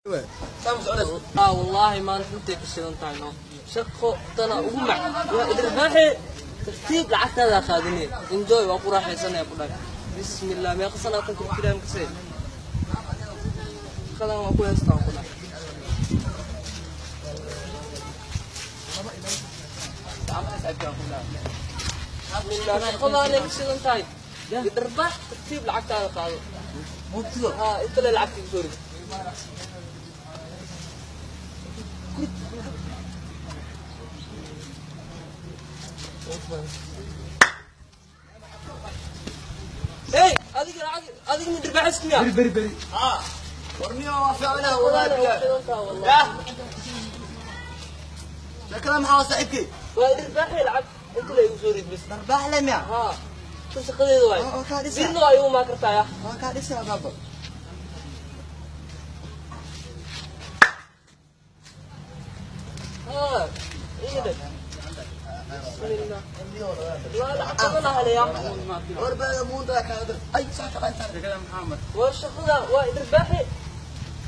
Wallaahi maanta intay ka shidan tahay no shaqo tana ugu mac waa idrbaaxe tartiib lacagtaada qaadine enjoy waa ku raaxaysanaya ku dhahay bismillah meeqa sana tan ku kasay shaqadan waa ku heystaa ku dhahay bismillah shaqadaanay ka shidan tahay idrbaax tartiib lacagtaada qaado mubtido ha inta le lacagta igu soo rid. Hey, adiga adiga min dirbaxis miya? Beri beri beri. Ah, warniyo waa ficnaa wallahi billahi. Yah. Shakala maxaa saaxiibkay? Waa dirbaaxay lacag inta la igu soo rid bis. Darbaax le miya? Ha. Tan shaqadeedu waay. Oo kaa dhisa. Birna waa igu maa kartaa ya. Waa kaa dhisa baaba. Ha. Iga dhig. Bismillah. Waa lacag badan helaya. War baa muunda kaa dir. Ay saaka inta. Waa shaqada waa dirbaaxay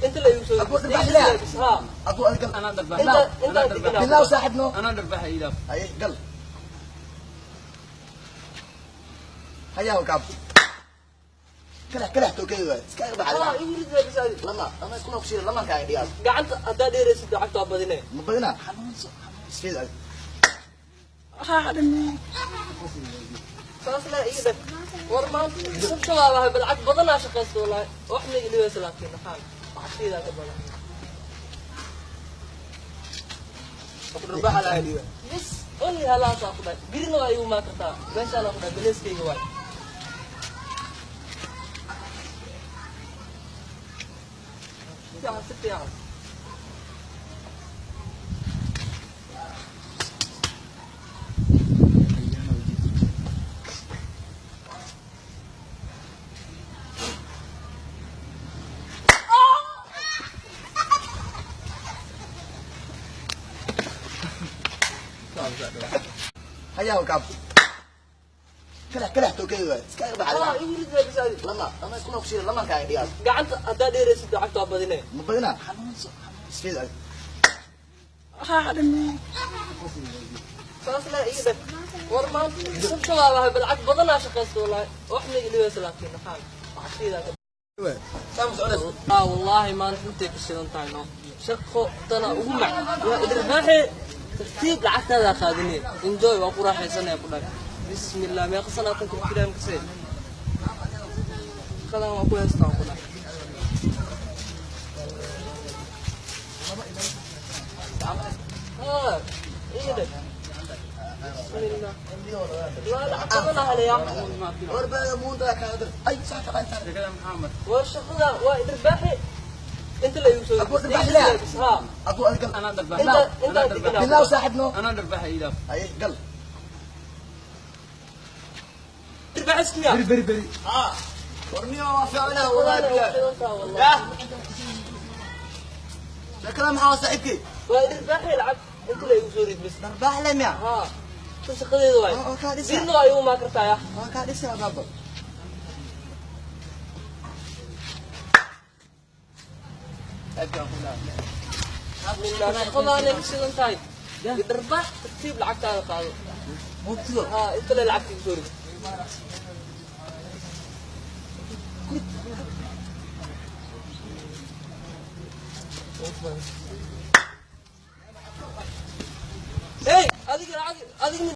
inta la igu soo rid. Abu dirbaax le. Ha. Abu adiga أنا درباح. Inta inta deganaa. bilaw saaxiibno. أنا درباح إلى. Ay gal. Hayaa gaab. Kala kala tookay waay. Iska Ha, baxay. igu rid baa bis adiga. Lama ama isku noqshay lama kaa dhigaa. Gacanta haddaad dheeraysid lacagta waa badinaya. Ma badina. Xanuunso. Isfiid adiga. Saas la iga dhig. War maanta sabshabaa lahay bal lacag badanaa shaqaysta wallaahi. Wax ma iga laakiin maxaa lacagtaydaa ka badan. Darbaax la dhigaa. Bis only halaasaa ku dhahay. Birina waa igu maa kartaa. Meeshaanaa ku dhahay beleeskayga waay. Fiican si fiican. Hayaa gaab. Kala kala tookay waay. Iska Ha, baxay. igu rid baa bis adiga. Lama ama isku noqshay lama kaa dhigaa. Gacanta haddaad dheeraysid lacagta waa badinaya. Ma badina. Xanuunso. Isfiid adiga. Saas la iga dhig. War maanta sabshabaa lahay bal lacag badanaa shaqaysta wallaahi. Wax ma iga dhibaysa laakiin maxaa lacagtaydaa ka wallaahi maanta intay ka shidan tahay no shaqo tana ugu mac waa idrbaaxe tartiib lacagtaada qaadine enjoy waa ku raaxaysanaya ku dhahay bismillah meeqa sana tan ku kasay shaqadan waa ku heystaa ku dhahay ha iga dhig bismillah waa lacag badan helaya. War baa muunda kaa dir. Ay saaka inta. Waa shaqada waa idrbaaxe inta la igu soo Abu dirbaax le. ha. Abu adiga أنا درباح. Inta inta deganaa. bilaw saaxiibno. أنا درباح إلى. Ay gal. Dirbaxis miya? beri beri beri. Ah, warniyo waa ficnaa wallahi billahi. Yah. Shakala maxaa saaxiibkay? Waa dirbaaxay lacag inta la igu soo rid bis. Darbaax le miya? Ha. Tan shaqadeedu waay. Oo kaa dhisa. Birna waa igu maa kartaa ya. Waa kaa dhisa baaba. Bismillah shaqadaanay ka shidan tahay. Dirbaax tartiib lacagtaada qaado. Mubtido. Ha, inta le lacagta igu soo rid. Hey, adiga adiga